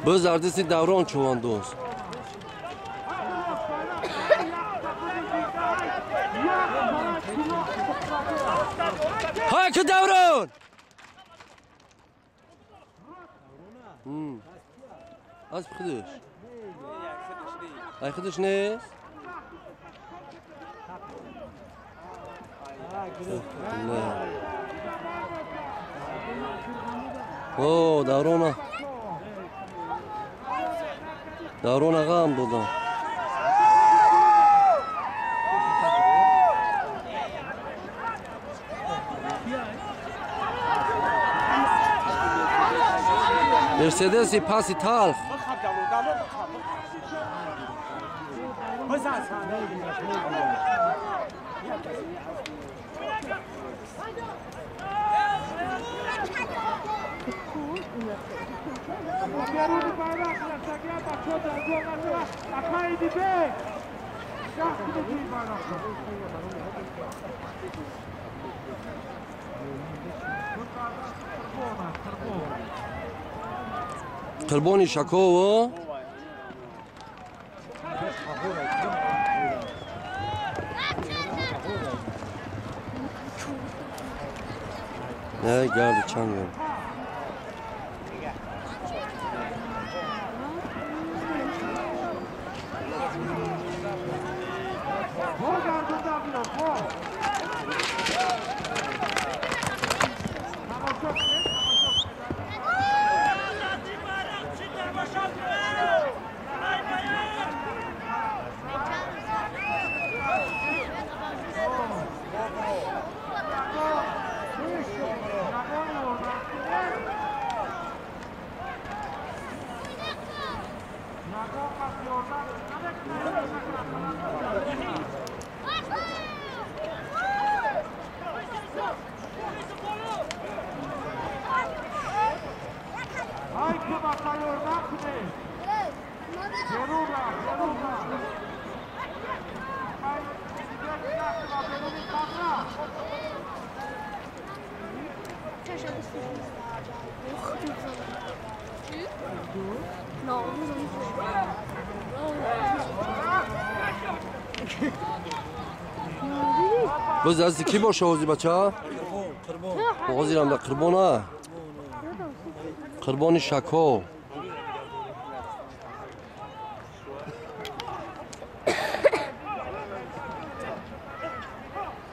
Боз дар дасти Даврон чувандоз. Ҳай ку Даврон! Аз худаш. Ай худаш нест? Не. О, Даврона. Даврон ағам додам. Мерседеси паси талх. Қурбони Шаково. Не гарди чанд гар. Боз аз ки боша ҳозир бача? Ҳозирам да Қурбона. Қурбони Шаков.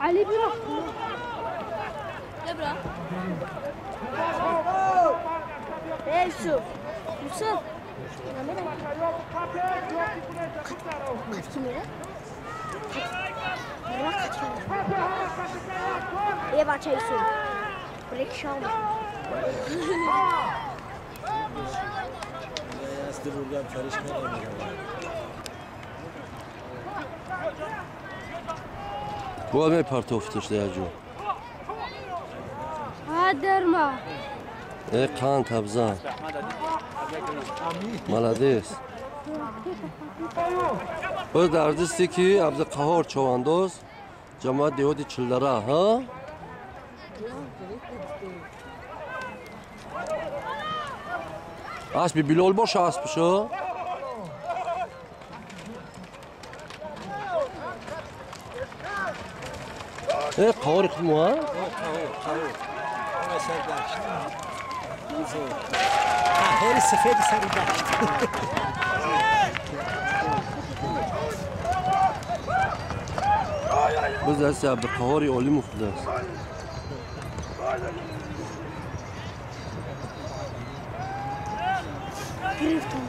Али бира. Эй, Юсуф. Юсуф. Е, бача Юсуф. Брек шам. Бояд мепартофташ даҷо. Ҳа, дарма. Э, қанд табзан. Молодец. Боз дар дасти ки Абдуқаҳор човандоз, ҷамоат деҳоти Чилдара, ҳа? Аспи Билол боша аспшо? Э, қаҳори худмо, ҳа? قهار سفید سر دشت. Боз дасти Абдуқаҳори Олимов будааст. Гирифтам.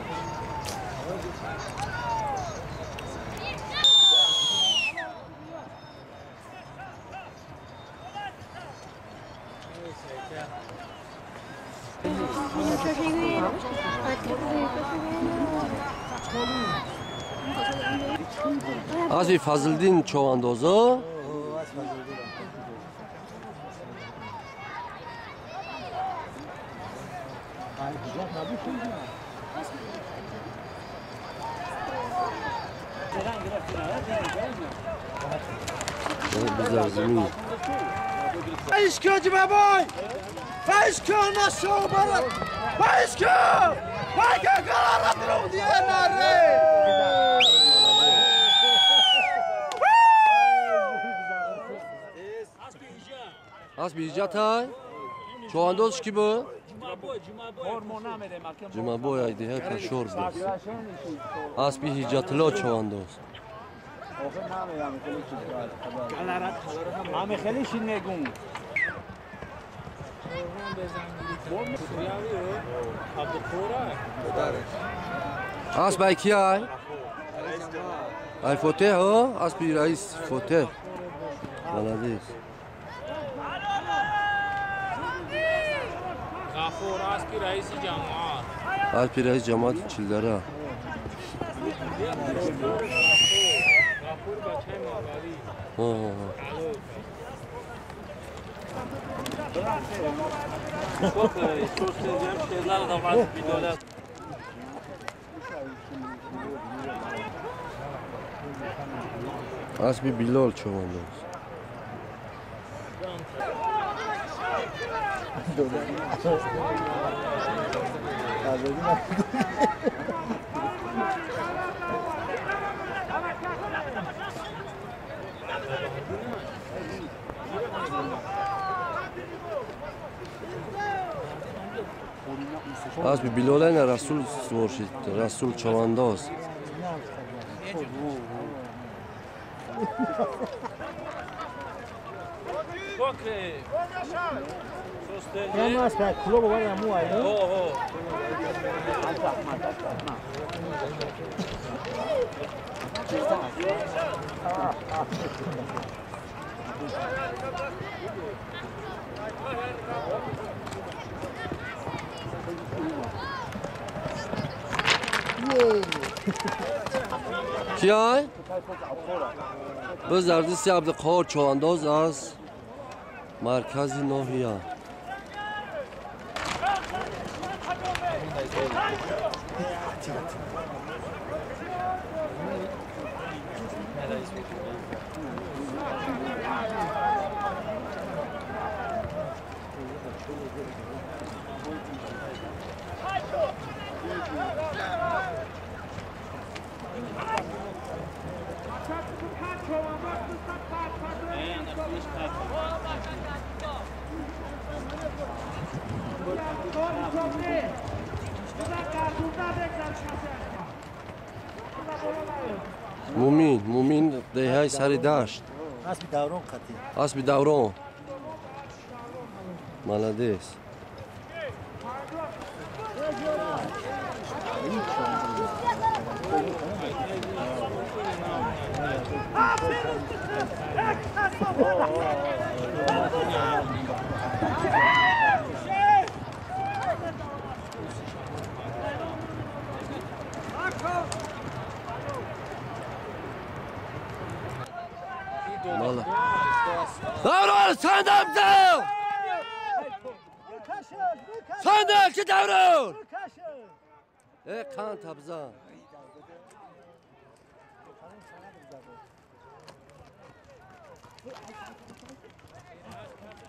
Аспи Фазлиддин човандозо. Пешка Ҷумабой! Пешка нашобара! Пешка! Пешка галара друг диенаре! Асби ҳиҷатай? Чоандоз ки буд? Ҷумабой айдиҳа кашор буд. Асби ҳиҷатло чоандоз. همه خیلی شینگون اسب ای کی ای؟ ای فوته ها؟ اسب رئیس فوته بلدیس غفور اسب رئیس جماعت اسب رئیس جماعت چلدره غفور بچه ماوری اسب بیلال چوبانداز اسب بیلال نه رسول سوار شد رسول چوبانداز کیای؟ باز دردیسی عبدالقهار چوانداز از مرکز ناحیه مومین مومین دههای سری داشت اسب دوران قطعی اسب دوران مالادیس Davron sen de yaptın! Sen de ki Davron! Kan tabza.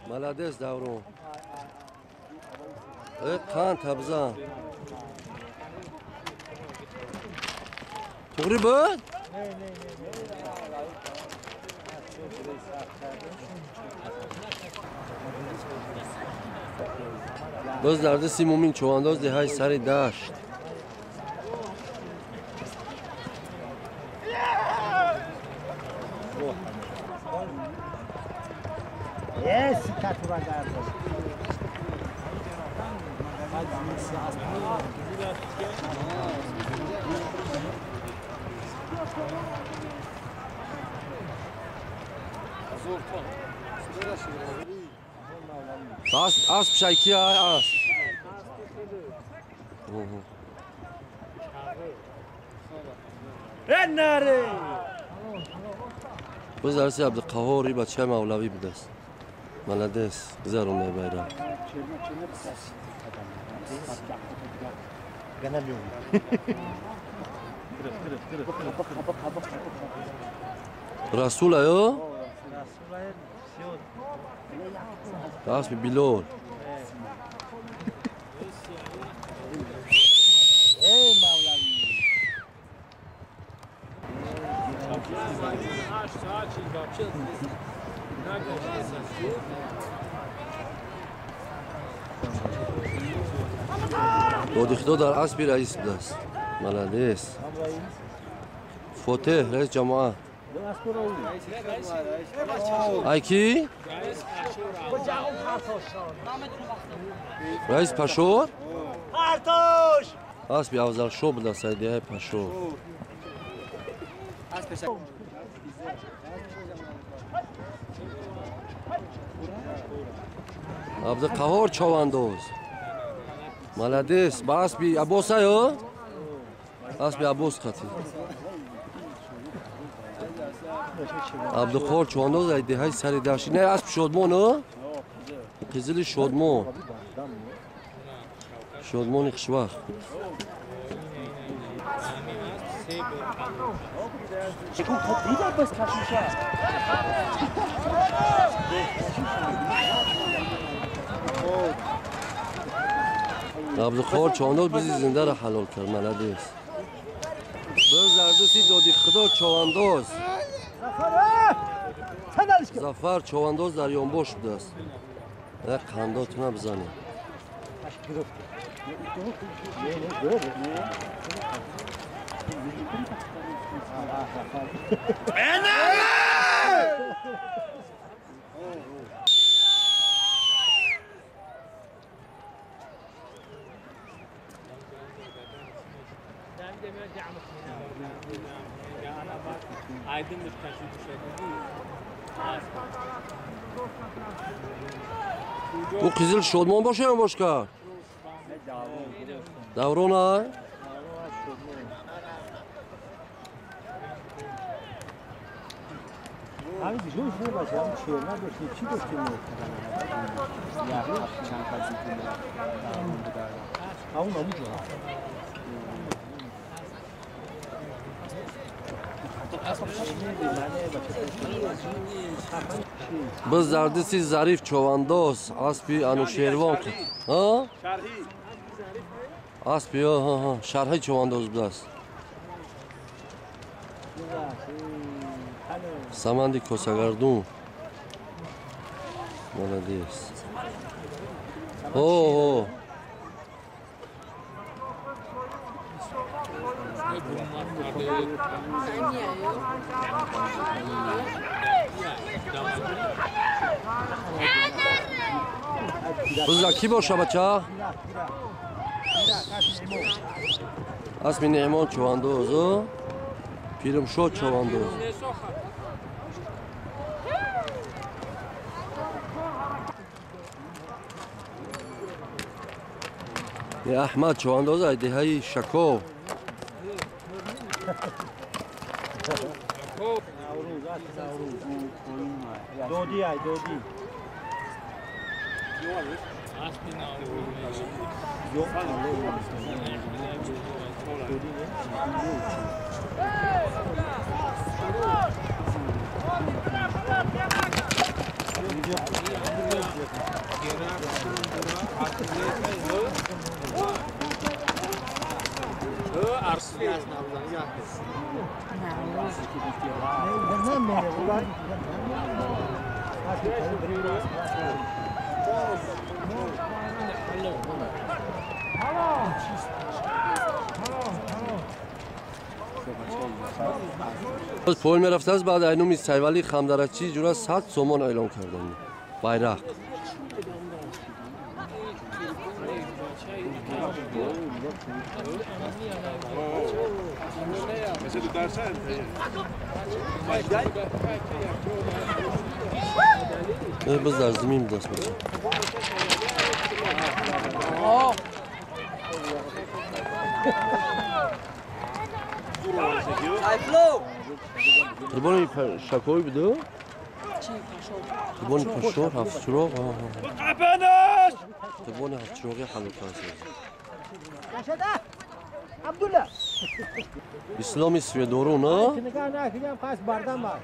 Malades Davron. Kan tabza. Doğru bu? باز درد مومین چوانداز دهای سر دشت اسب شکی اسب باز درسی عبدالقهاری بچه مولوی بودست ملدس گذرونده بیرم Расул аю? Аспи Билол. Доди худо дар аспи раис будааст. Молодец. Фотеҳ раис ҷамоат. Ай ки? Раис Пашор? Аспи Афзалшо будааст, айдиҳаи Пашор. Абдуқаҳор Човандоз. Молодец. Ба аспи Аббос аю? Аспи Аббос қатӣ. Абдуқаҳор Човандоз айдиҳаи сари дашти. Не, аспи Шодмон, қизили Шодмон. Шодмони хушвақт. Абдуқаҳор Човандоз бизи зиндаро ҳалол кард. Молодец. Биз зардуси доди худо Човандоз. Зафар Човандоз дар ёнбош будааст. Як қандотуна бизанем. Ӯ қизил Шодмон боша ё бошка? Даврон а? Биз зардиси Зариф Човандоз, аспи Анушервон. Аспи шарҳи Човандоз будааст. Саманди косагардун. Молодец. О, биза ки боша бача? Аспи Неъмон Човандоз, Пирумшод Човандоз. Аҳмад Човандоз айдиҳаи Шаков. Доди ай доди. Пол мерафтааст, баъд айнуми Сайвали Хамдарачӣ ҷура 100 сомон эълон карданд. Байрақ. Biz дар зимин будааст бача. Қурбони Шаковӣ буду? Қурбони Пашор, ҳафтсуроғ. Қурбони ҳафтчироғи ҳалол кард. Абдулла. Исломи Сведору, на? Не, не, бардам бар.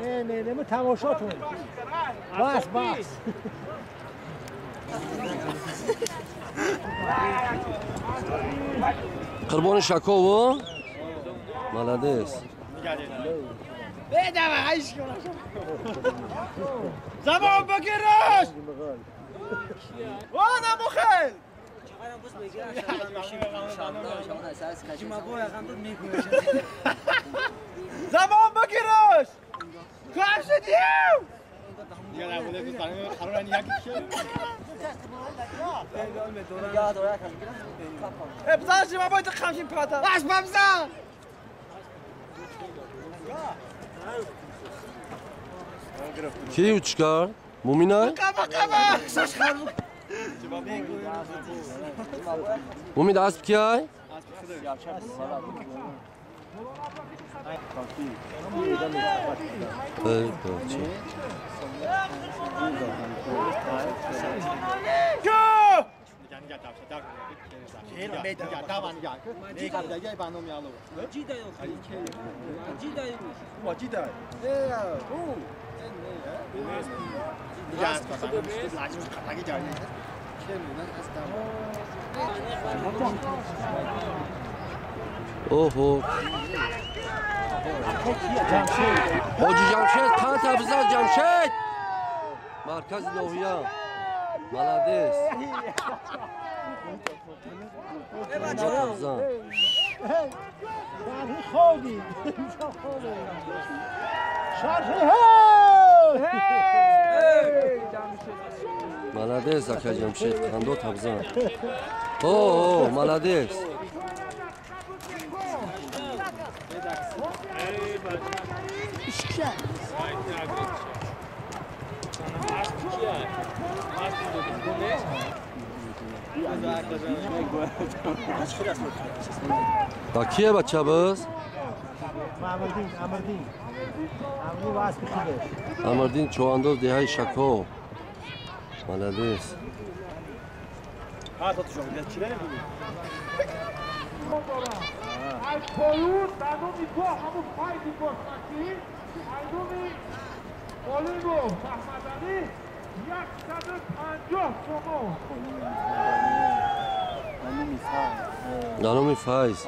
Не, не, не, мы тамошотун. Бас, бас. Қурбони Шакову? Молодец. Замон бигираш! Ва намухел! Замон бигираш! Кам шудием! Ки учкар? Муминай? Мумин асп киай? Эй, бача. Оҳо. Ҳоҷи Ҷамшед, қанд абзал Ҷамшед. Маркази ноҳия. Молодец. Молодец, ака Ҷамшед, қандо табзан. О, молодец. Та кие бача боз? Амрдин, Амрдин. Амрдин ва аспи худаш. Амрдин чӯандоз деҳаи Шако. Молодец. Аз поюн дар номи боғ ҳамун файзи бошмакӣ, аз номи Олимов Аҳмадалӣ 150 сомон. Дар номи Файз.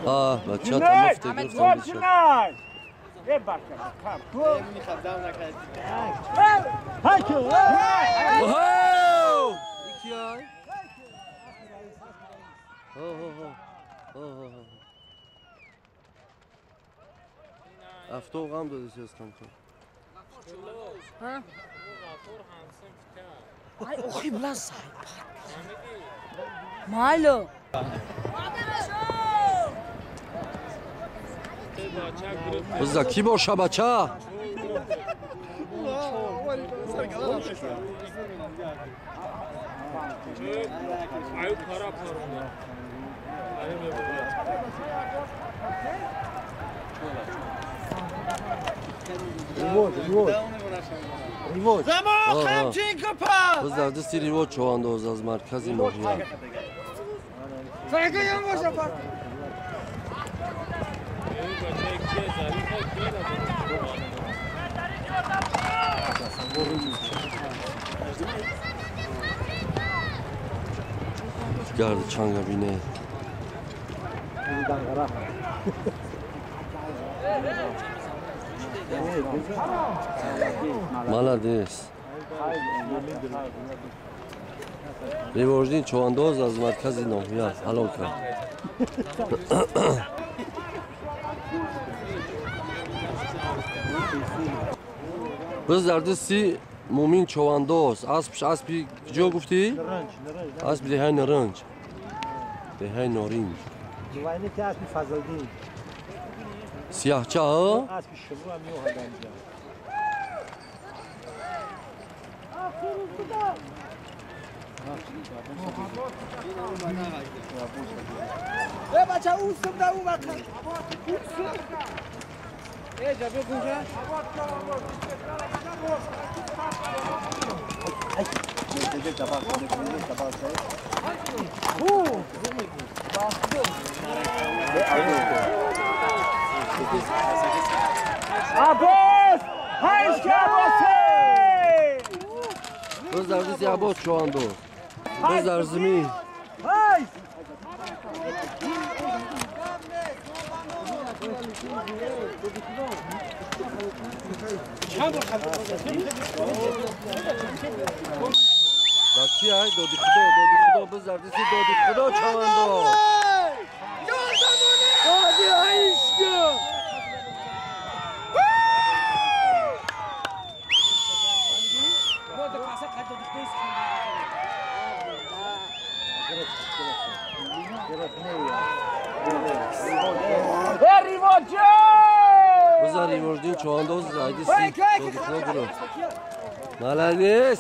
А, бача там муфте гирифтам бисёр. Афто ғам додиси аз камкам. Ай, охи бла сайпа. Мало. Бизда ки боша бача? Бизда дасти ривоҷ чӯандоз аз маркази ноҳия. Гарди чанга бине. Молодец. Ривоҷдин чӯандоз аз маркази ноҳия ҳалол кард. Биз дар дасти Мумин чӯандоз. Аспш аспи куҷо гуфтӣ? Аспи деҳаи Наринҷ. Деҳаи Норинҷ. Сияҳча, ҳа? Abbas! Hayş Abbasi! Боз дар дасти Аббос човандоз. Боз дар зимин. Hayş! Да ки ай доди худо, доди худо, боз дар дасти доди худо човандоз. Доди айшка! Бизар Ривождин човандоз айдиси доди худо буро. Молодец!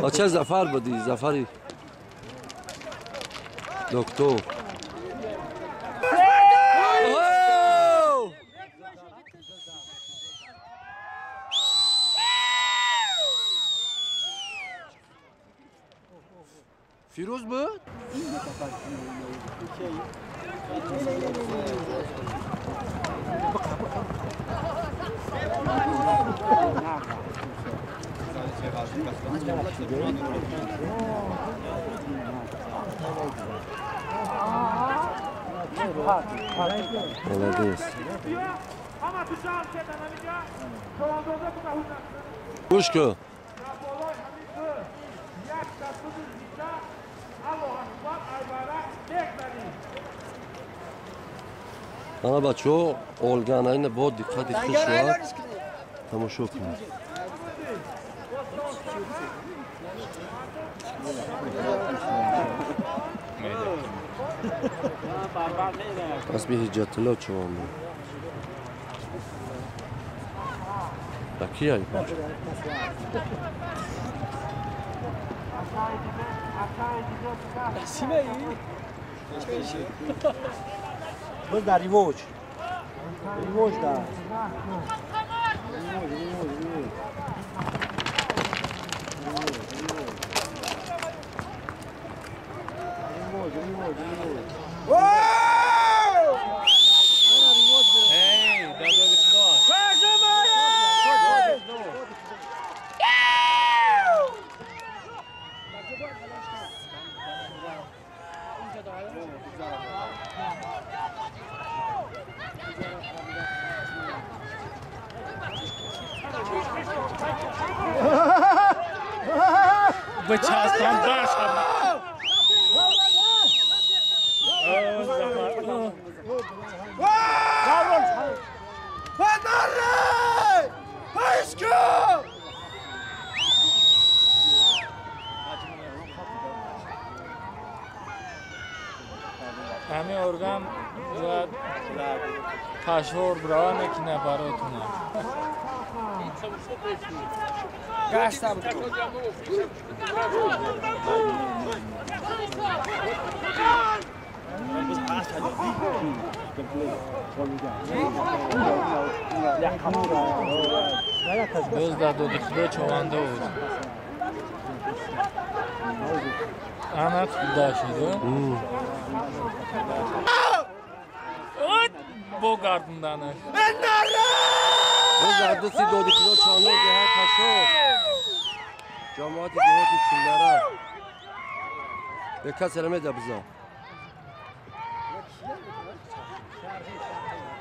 Бача Зафар буди, Зафари доктор. Фирӯз буд? Молодец. Гӯш кун. Ана бачаҳо олгана ина бо диққати худ шавад тамошо кунед. Асби Ҳиҷатулло чувон буд. Да ки ай бача? Боз дар ривоҷ. Ривоҷ дар. Ривоҷ, ривоҷ, ривоҷ. Ривоҷ, ривоҷ, ривоҷ. Эй, дадоди худо. Бачастон башам. Ҳамин орган бояд пашвор брава мекина баротуна. Боз дар доди худо човандоз. Ана худа шуд. Бо гардонданаш. Боз дар дасти доди худо човандоз деҳаи Пашор. Ҷамоати деҳоти Чилдара. Бе касера меда биза.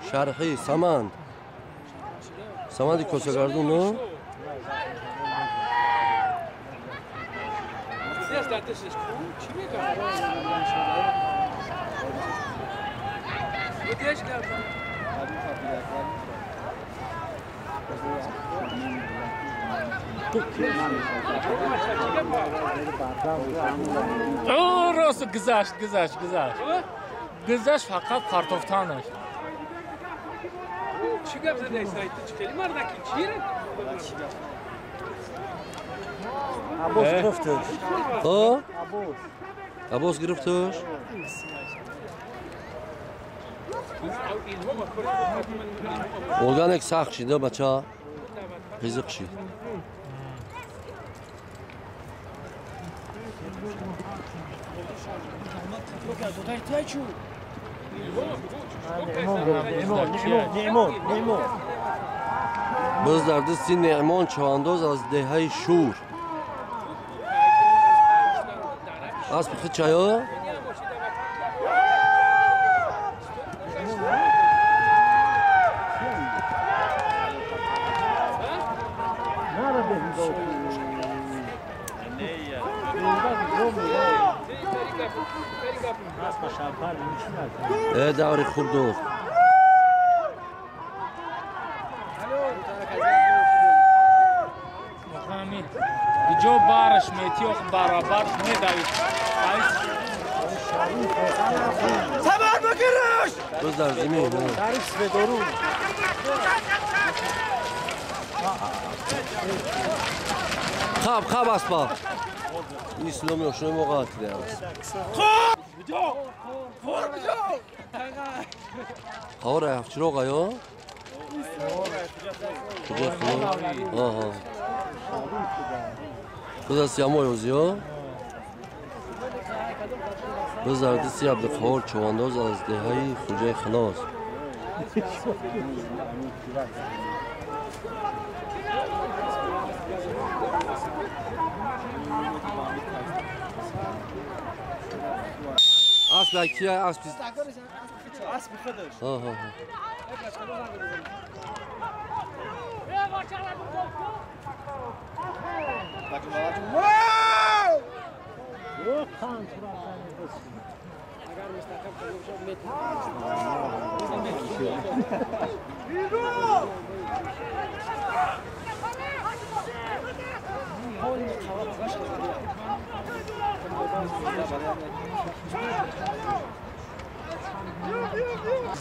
Шарҳи Саманд. Саманди косагардун, ну? Рост гузашт, гузашт, гузашт. Гузашт фақат партофтанаш. Чӣ гап задаи сайт? Чӣ хеле мардаки чӣ? Аббос гирифташ. Ҳо? Аббос гирифташ? Органик сахт шид, бача. Қизиқ шид. Боз дар дасти Неъмон чавандоз аз деҳаи Шур. Аспи хичаё? Даври хуб дӯст. Ҷо бараш мети, ох барабар медавид. Сабар бигираш! Боз дар зимин. Шариф Сведорун. Хаб, хаб аспа. Исломи ошнои мо қатл аст. Қавора ҳафтчироғ ё? Куҷо худо? Аҳа. Боз аз Ямой озиё? Боз дар дасти Абдуқаҳор човандоз аз деҳаи Хуҷаи Хилос. Асп кия? Асп Асп худаш. Аҳа.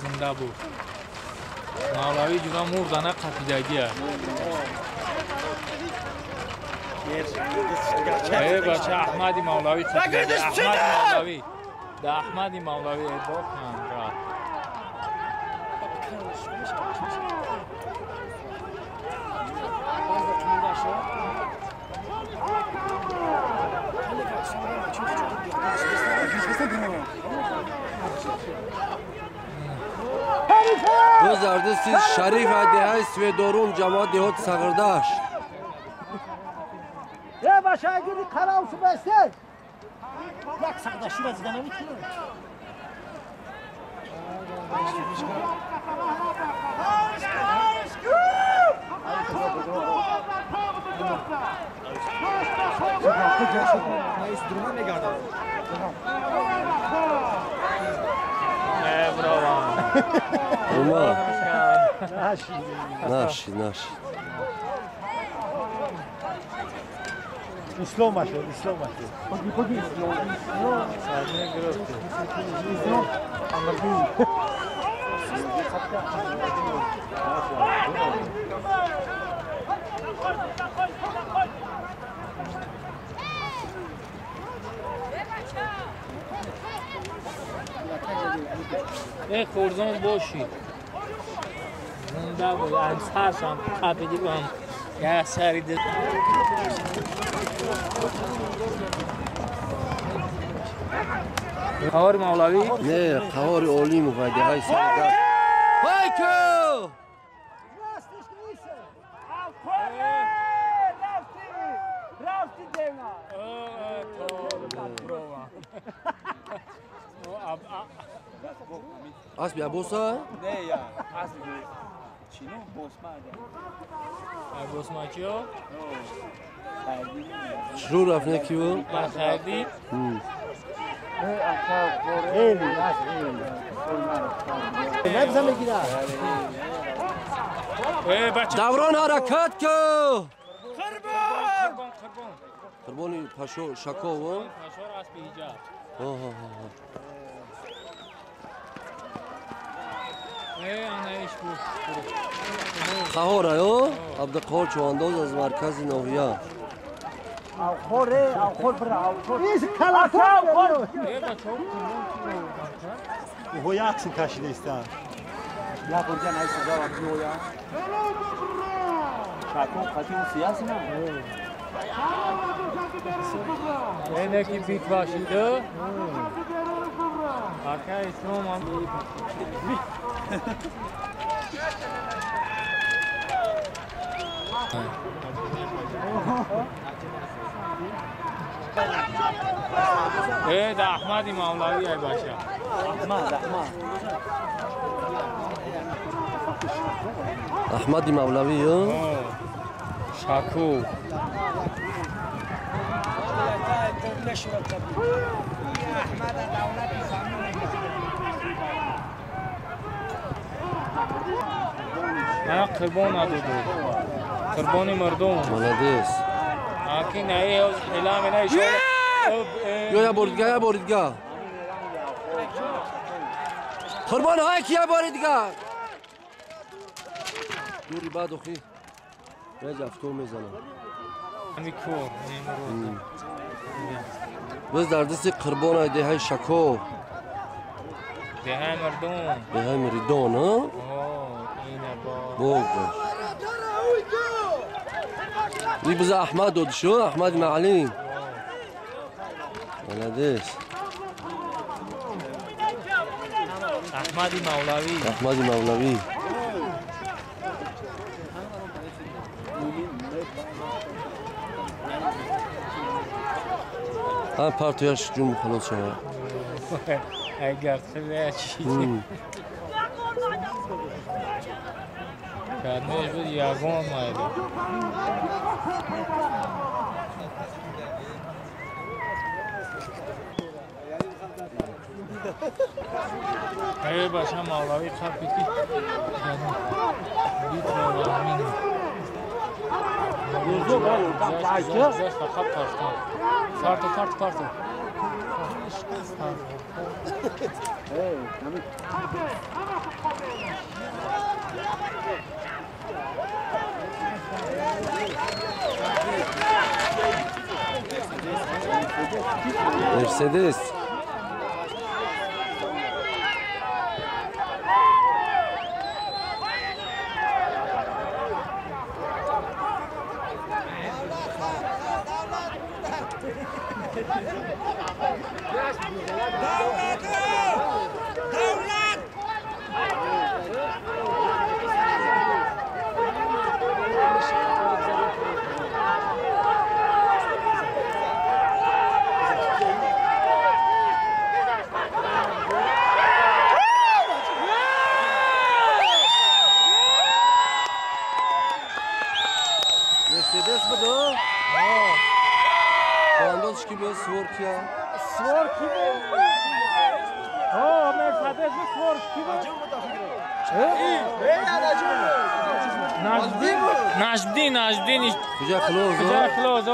Зинда буд. Мавлавӣ ҷуда мурдана қапидагия. Э бача Аҳмади Мавлавӣ қапидаги. Аҳмади Мавлавӣ. Да Аҳмади Мавлавӣ бокан ра. Боз дар дасти Шариф аз деҳаи Сведорун ҷамоат деҳоти Сағирдашт. Е бача гири қаравсу басте. Як сағдаширо зида наметавонад. Ума. Наши, наши. Ислом ашо, ислом ашо. Ходи, ислом, ислом. Ислом. Э хурзон боши. Зинда буд. Ансаршам қапиди бам. Я сари д. Қаҳори Мавлавӣ? Не, қаҳори Олимов ва деҳаи Сағирдашт. Ҳайку! Аспи Аббоса? Не, я аспи чино босма. Аббосмачиё? Шурӯъ рафт не киво? Бахайди? Даврон ҳаракат ку! Қурбони Пашо Шаково? Пашор аспи ҳиҷа. Қаҳор аю Абдуқаҳор чувандоз аз маркази ноҳия. Энеки битва шида. Ака Ислом да Аҳмади Мавлавӣ ай баша. Аҳмад, Аҳмад. Аҳмади Мавлавӣ, ё? Шаку. Мана қурбон надоду. Қурбони мардум. Молодец. Аки наи эълам ина ишора. Ё я бори дига, я бори дига. Қурбон ҳай ки я бори дига. Дури баъд охи. Реҷ афто мезанам. Ами кор, немрӯз. Biz дар дасти қурбон ай деҳаи Шако. Деҳаи мардум. Деҳаи Миридон, а? Ина бо. Бог. И биза Аҳмад дод шо, Аҳмад Маълим. Молодец. Аҳмади Мавлавӣ. Аҳмади Мавлавӣ. Ҳам партияш ҷун халос шава. Агар хеле чиз. Кадмеш буд ягон майда. Эй баша Мавлавӣ қапид ки битва амин. Фақат партон. Парто, парто, парто. Мерседес. Мерседес буд, Чувандоз ки буд, свор кия? Свор ки буд? Мерседес буд, свор ки буд? Нажмдин, Нажмдин. Хуҷа Хилоз, Хуҷа Хилоз, о.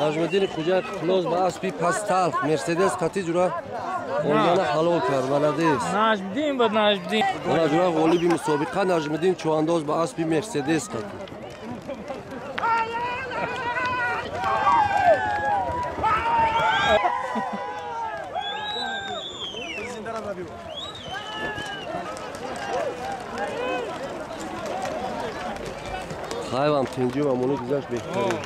Нажмиддини Хуҷа Хилоз ба аспи пастталх Мерседес қатӣ ҷура олгана ҳалол кард, молодец. Нажмдин буд, Нажмдин. Ана ҷура ғолиби мусобиқа Нажмиддин Чувандоз ба аспи Мерседес қатӣ. Хайвам тинҷӣ ва амонӣ гузашт беҳтарин.